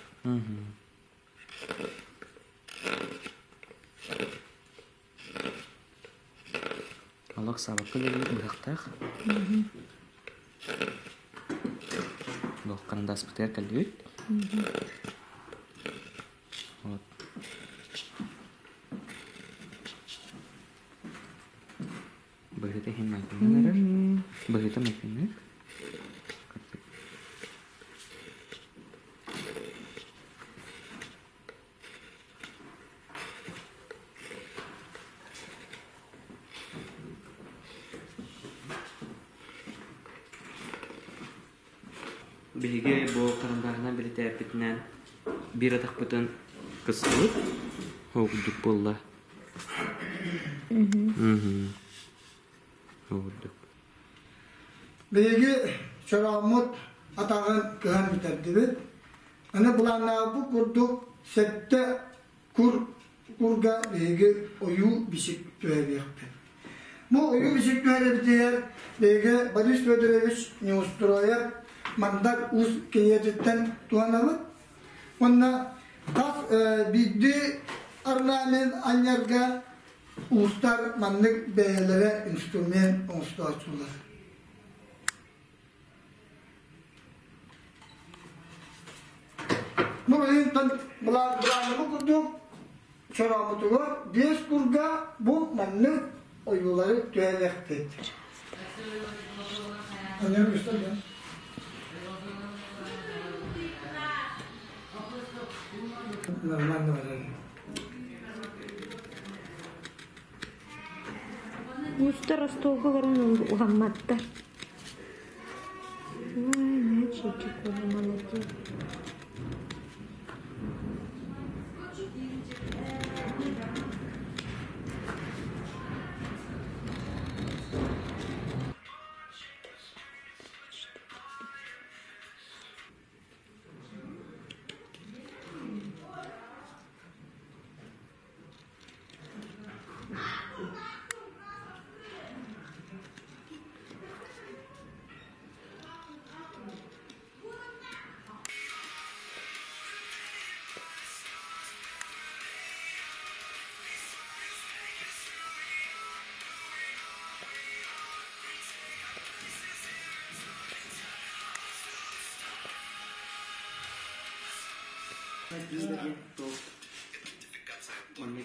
Олох саабакка үлэлиир быһахтаах. Бу харандааспытыгар кэллибит. Вот. Быһыта иһин майгыннан эрэр. Быһыта майгынныыр. Биһиги бу харандааһынан билитээппитинэн биир атахпытын кыстыбыт. Ол курдук буолла. Ол курдук. Биһиги чорооммут атаҕын кыһан бүтэрдибит. Аны былааннаабыт курдук сэттэ кур курга биһиги ойуу бичик түһэриэхпит. Бу ойуу бичик түһэрибитигэр биһиги Борис Федорович Неустроев Мандар Уус кинигэтиттэн туһанабыт. Уонна хас биирдии орнамент анньарга уустар маннык бэйэлэрэ инструмент оҥостооччулар. Бу билигин былааннаммыт курдук чорооммутугар биэс курга бу маннык ойуулары түһэриэхпит. Нормально барар. Уустар остуолга олорон уһамматтар. Молодец.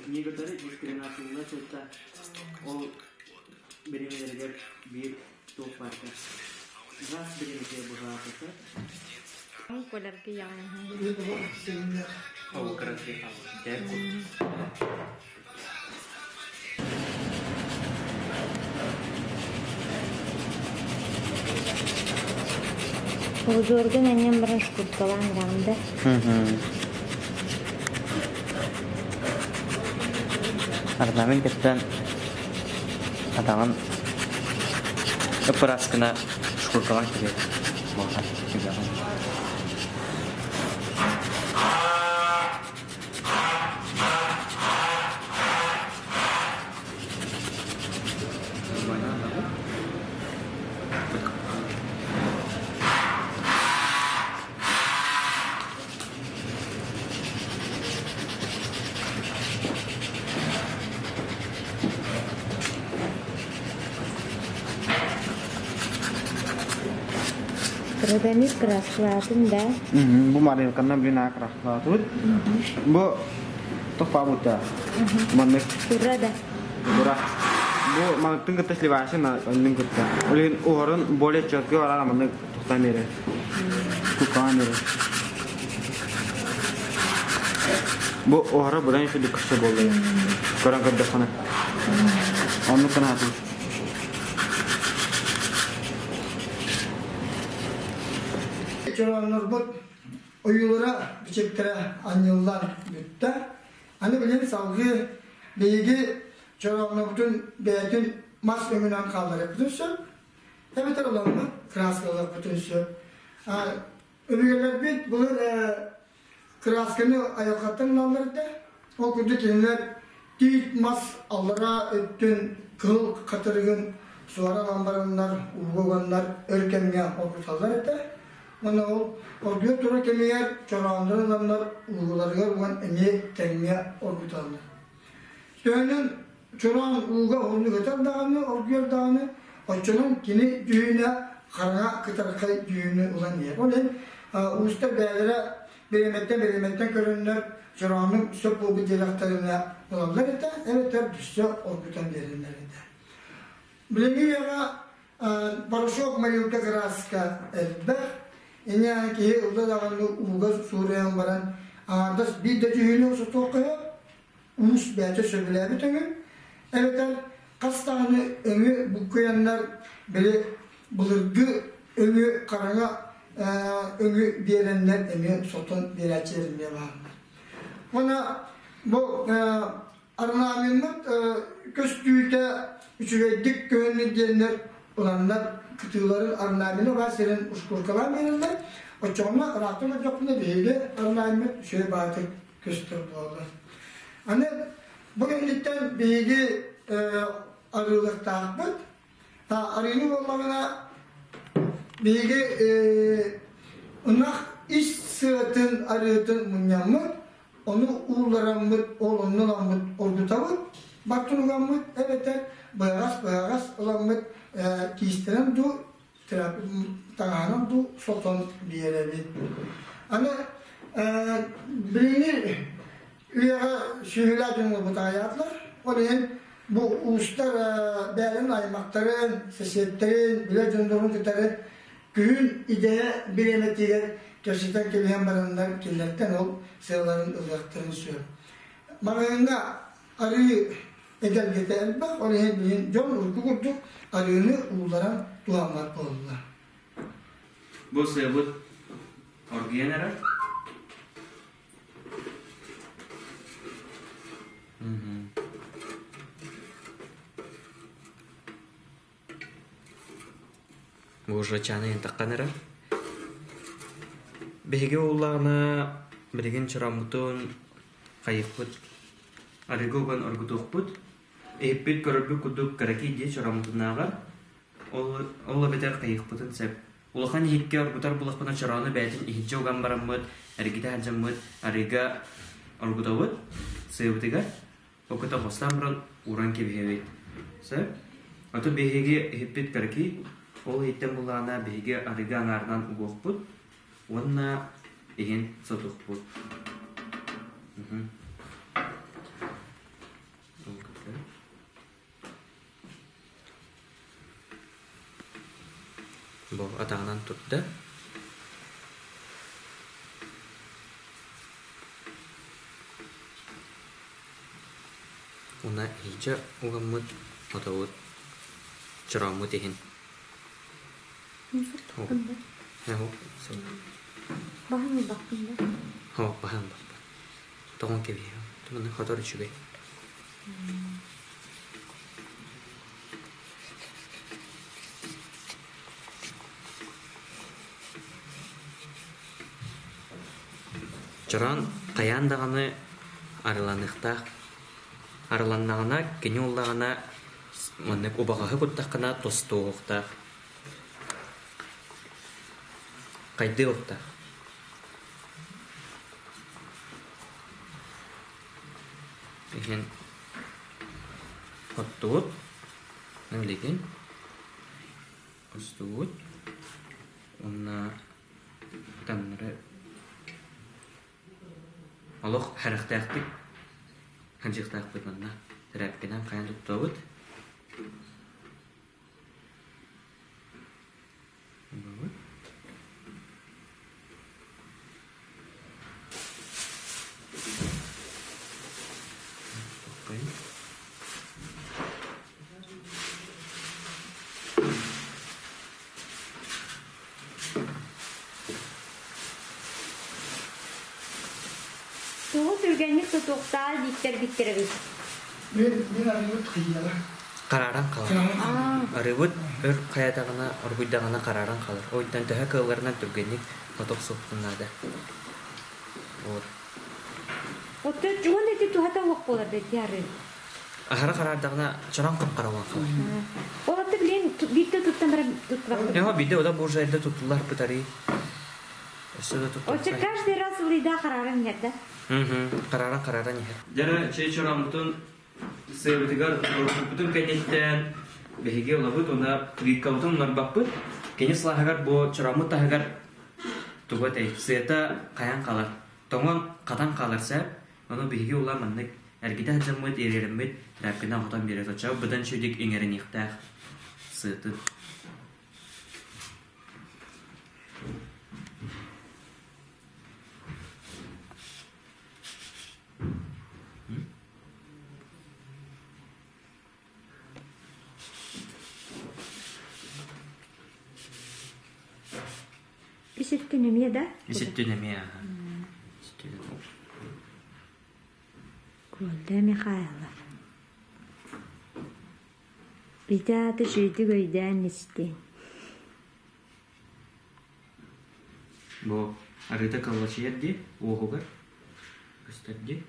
Некоторые дискриминациялар сылта ол бириэмэлэригэр биир туох баарга газ бириэмэтэ быһаатата Удьуоргун анньан баран шкуркалаан ыраҕын да Орнамент кэттэн атаҕын ыппыраскына шкуркалаан кириэт буолар түгэҕин. Родомир краскалаатын да? Бу марилканнан блин аа краскалаатыбыт. Бу тохпаабыта. Маннык. Тура да. Тура. Бу манныктын кытта сливашин оннун кытта. Ол иһин уһорун более четко барар маннык тохтоон биэрэр. Кукаан биэрэр. Бу уһара быдан үчүгэй көстө буолла. Көрөн көрдөххүнэ. Оннук гына Чорооннорбут ойуулара, бичиктэрэ анньыллан бүттэ. Аны билин салгыы биһиги чорооннорбутун бэйэтин мас өҥүнэн хаалларыахпытын сөп, эбэтэр ыламмыт краскалыахпытын сөп. Өбүгэлэрбит былыр кыраасканы айылҕаттан ылаллар этэ. Ол курдук кинилэр тиит мас аллараа өттүн кыһыл хатырыгын суоран ылан бараннар, ууга уганнар өр кэмҥэ оргуталлар этэ. Уонна ол оргуйа турар кэмигэр чорооннорун ыланнар ууларыгар уган эмиэ тэҥҥэ оргуталлар. Төһөнөн чороон ууга уһуннук ытар даҕаны, оргуйар даҕаны, оччонон кини дьүһүнэ хараҥа кытархай дьүһүнү ылан иһэр. Ол иһин уустар бэйэлэрэ бириэмэттэн бириэмэттэн көрөннөр чороонун сөп буолбут диэтэхтэринэ ылаллар этэ, эбэтэр өссө оргутан биэрэллэр этэ. Билиҥҥи үйэҕэ порошок морилка кырааска элбэх. Инньэ киһи ылла даҕаны ууга суурайан баран аҥаардас биир да дьүһүнү сотуохха сөп, уус бэйэтэ сөбүлээбит өҥүн, эбэтэр хас даҕаны өҥү буккуйаннар били былыргы өҥү хараҥа өҥү биэрэннэр эмиэ сотон биэрээччилэр эмиэ бааллар. Уонна бу орнамеммыт көстүүтэ үчүгэйдик көһүннүн диэннэр ыланнар кытыыларын орнамена баар сирин ушкуркалаан биэрэллэр. Оччоҕуна ыраахтан көрдөхпүнэ биһиги орнамеммыт үчүгэй баҕайытык көстөр буолла. Аны бу кэнниттэн биһиги арыылыахтаахпыт. Арыыны буоллаҕына биһиги ынах ис сыатын арыытын мунньаммыт, ону ууллараммыт, ол онно ыламмыт оргутабыт, баттын угаммыт эбэтэр быһаҕас-быһаҕас ыламмыт киистэнэн дуу таҥаһынан дуу сотон биэрэбит. Аны билиҥҥи үйэҕэ сүөһүлээх дьон бутаайаатылар. Ол иһин бу уустар бэйэлэрин аймахтарын, сэсиэттэрин, билэр дьоннорун кытары күһүн идея бириэмэтигэр кэпсэтэн кэбиһэн бараннар кинилэртэн ол сыаларын ылыахтарын сөп. Маҕаһыыҥҥа арыы эгэлгэтэ элбэх, ол иһин билигин дьон урукку курдук арыыны уулларан туһаммат буолла. Бу сыабыт оргуйан эрэр. Бу уже чааны таххан эрэр. Биһиги ууллаҕына билигин чороммутун хайыппыт арыгы уган оргутуохпут. Иһиппит көрөрбүт курдук кыракый дии чороммутунааҕар ол ол эбэтэр хайыахпытын сөп. Улахан иһиккэ оргутар булахпына чороону бэйэтин иһирдьэ уган бараммыт, эргитэ сылдьаммыт арыыга оргутабыт сыабытыгар Окута хостаан баран ууран кэбиһэбит. Сөп? Ото биһиги иһиппит кыракый, ол иһиттэн буллаҕына биһиги арыгы аҥаарынан угуохпут уонна иһин сотуохпут. Бу атаҕынан турда. Уонна иһирдьэ угаммыт отобут чорооммут иһин. Баһан ылбаппын да? Оо, баһан ылбаппын. Тоҕон кэбиһиэм. Манна хотор үчүгэй. Чороон хайаан даҕаны арыланыахтаах. Арыланнаҕына, кини уллаҕына маннык убаҕаһы куттаххына тостуоҕуохтаах. Хайдыахтаах. Иһин оттубут. Билигин устубут. Уонна таҥнары олох сэрэхтээхтик хадьыахтаахпыт манна тэрээпкэнэн хайан туттабыт. Тугу түргэнник тутуохтаа дииттэрбиттэр эбит. Мин мин арыыбыт кыйыара. Харааран хаалар. Арыыбыт өр хайатаҕына, оргуйдаҕына харааран хаалар. Ойтон төһө кыалларынан түргэнник хото охсуохпутун наада. Вот. Оттон уон эти туһата уох буолар да ити арыы. Аһара хараардаҕына чороҥ хап-хара буолан хаалар. Ол атты билин биирдэ туттан баран туттубаппыт. Эҕэ биирдэ ода буржайда туттуллар бытарыы. Өссө да Оччо туттуллар. каждый раз ылыйда харааран иһэр да? Харааран харааран иһэр. Дьэ, чэй чороммутун сыабытыгар оргуппутун кэнниттэн биһиги ылабыт уонна плиткабытын умнарбаппыт. Кини сылааһыгар бу чороммут таһыгар тугу этэй, сыата хайан хаалар. Тоҥон хатан хаалар сөп. Ону биһиги ула маннык эргитэ сылдьаммыт, ириэрэммит, тряпканан хотон биэрэр. Оччоҕо быдан үчүгүйдүк иҥэриниэхтээх сыатын. Иситтин эмиэ да? Иситтин эмиэ Куолда Михайлов. Ити аата үчүгэйдик өйдөөн истиҥ. Бу арыыта кыллачыйар дии, уоһугар көстөр дии.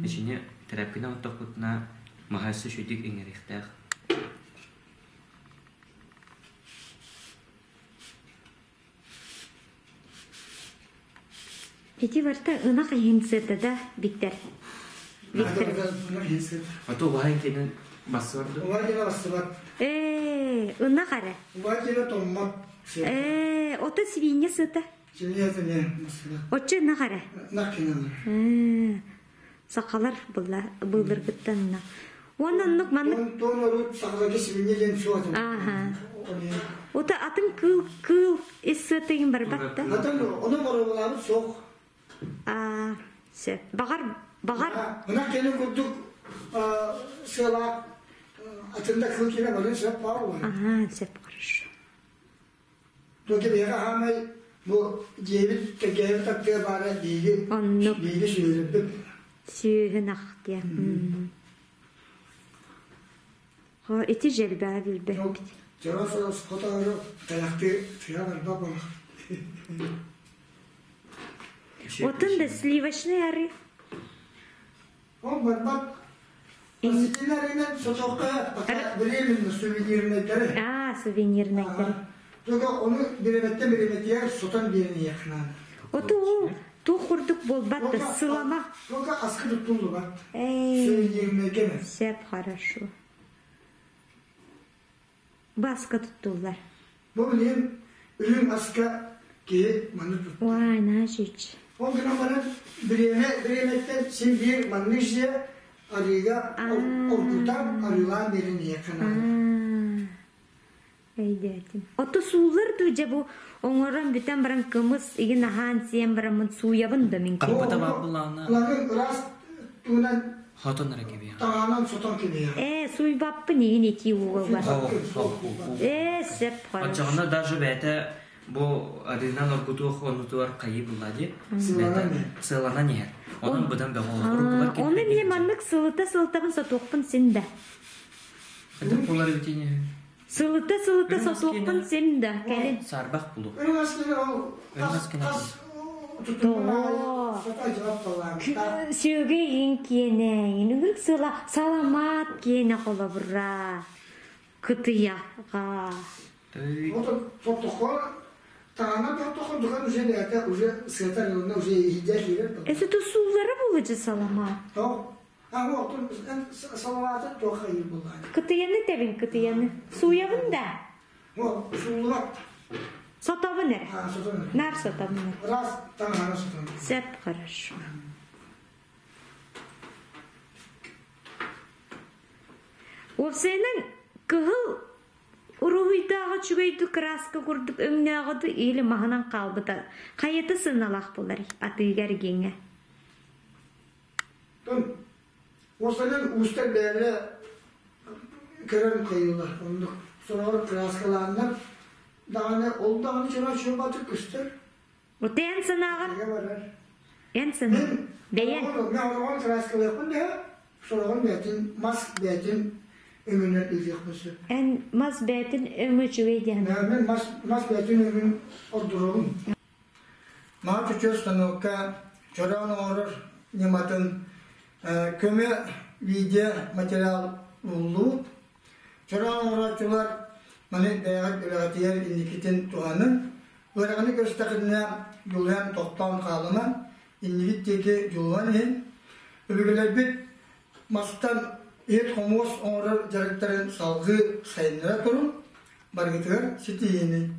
Ичини тэрээпкинэ оттохпутуна маһа өссө үчүгэйдик иҥэриэхтээх. Ити барыта ынах иһин сыта да Виктор. Виктор. А то убаһай киэнин бассыбар дуо? Убаһай киэнэ бассыбат. Ээ, ынах эрэ. Убаһай киэнэ томмот. Ээ, ото свинья сыта. Свинья сыта бассыбат. Оччо ынах эрэ. Ынах киэнэ. Ээ, сахалар была былыргыттан ынах. Уонна оннук маннык Туон орут сахаларга свинья диэн суох. Ааха. Ото атын кыыл кыыл ис сыатыгын барбат да. Атын ону боруобалаабыт суох. Аа, сөп. Баҕар, баҕар. Ынах кэлин курдук сыалаах атын да кыыл киэнэ барыан сөп баар буолар. Аха, сөп, хорошо. Только биһиэхэ хаамай бу дьиэбит тэлгэһэбит аттыгар баара биһиги Оннук. биһиги сүөһүлэрбит. Сүөһүн ахтыа. Хо ити жэлбээ билбэппит. Дьоро хотоору тайахтыы тыа барба буолар. Отун да сливочный арыы. Ол барбат. Синарынан сотоққа пока временно сувенирнайдары. Аа, сувенирнайдары. Только оны биреметтен биреметигер сотон биэрин Оту туох курдук буолбат да сылама. Только аскы туттуллубат. Эй, Сувенирнайгеме. Сөп хорошо. Баска туттуллар. Бу билим үрүҥ аска киһи маны туттар. Уай, наша Ол гынан баран бириэмэ бириэмэттэн син биир маннык дьиэ арыыга оргутан арыылаан биэрэн иһиэххэ наада. Өйдөөтүм. Ото сууллар дуу дьэ бу оҥорон бүтэн баран кымыс игин аһаан сиэн бараммын сууйабын да мин. Хаппыта баар буллаҕына Лаҥын ыраас туунан хотон эрэ кэбиһэ. таҥаанан сотон кэбиһэ. Ээ, суйбаппын игин итии ууга. Ээ, сөп хорошо. Оччоҕуна даже бэйэтэ бу арыынан оргутуох оннутугар хайыы булла дии. Сыланан иһэр. Сыланан иһэр. Онон быдан бөҕө уруккулар Ону эмиэ маннык сылыта-сылытабын сотуохпун син да. Хайдах буолар эбитий Сылыта-сылыта сотуохпун син да кэлин. Саарбах булу. Үрүҥ аскыны ол хас хас Тоҕо? Сүөгэй иҥ киэнэ, үҥүрүк сыла саламаат киэнэ холобура. Кытыйаҕа. Сотохо таана тохтохо духан уже бэйэтэ уже сыатар ылына уже иһийдэ киирэр. Это тусуулара булыжы саламаат. Тоқ. А оттон саламааты туох хайыр буллаан. Кытыйаны тэбин кытыйаны. Сууйабын да. О, сууллубат. Сотобун эрэ. Сотобун. Наар сотобун эрэ. Раз таҥара сотобун. Сөп, хорошо. Уопсайынан кыһыл уруһуйдааҕы үчүгэйдик кырааска курдук өҥнөөҕү или маһынан хаалбыта хайата сыаналаах буолар атыыга эргиэҥҥэ? Тон уопсайынан уустар бэйэлэрэ көрөн кыайыылар оннук. Сороҕор кырааскалааннар даҕаны ол даҕаны чура чуумпатык көстөр. Вот эн санааҕар эн санааҕар бэйэҥ Мен ороҕон кырааскалыахпын дэһэ, сороҕун бэйэтин мас бэйэтин өҥүнэн ыытыахпын сөп. Эн мас бэйэтин өҥө үчүгэй диэн. Мен мас мас бэйэтин өҥүн ордоробун. Маа чөчө станокка чороон оҥорор ньыматын көмө видео материал буллубут. Чороон оҥорооччулар маны бэйэҕит үлэҕитигэр инникитин туһаныҥ. Ыараханы көрүстэххитинэ дьулуһан тохтоон хаалымаҥ, иннигит диэки дьулуһан иһин. Өбүгэлэрбит мастан иһит-хомуос оҥорор дьарыктарын салгыы сайыннара туруҥ, барыгытыгар ситиһиини.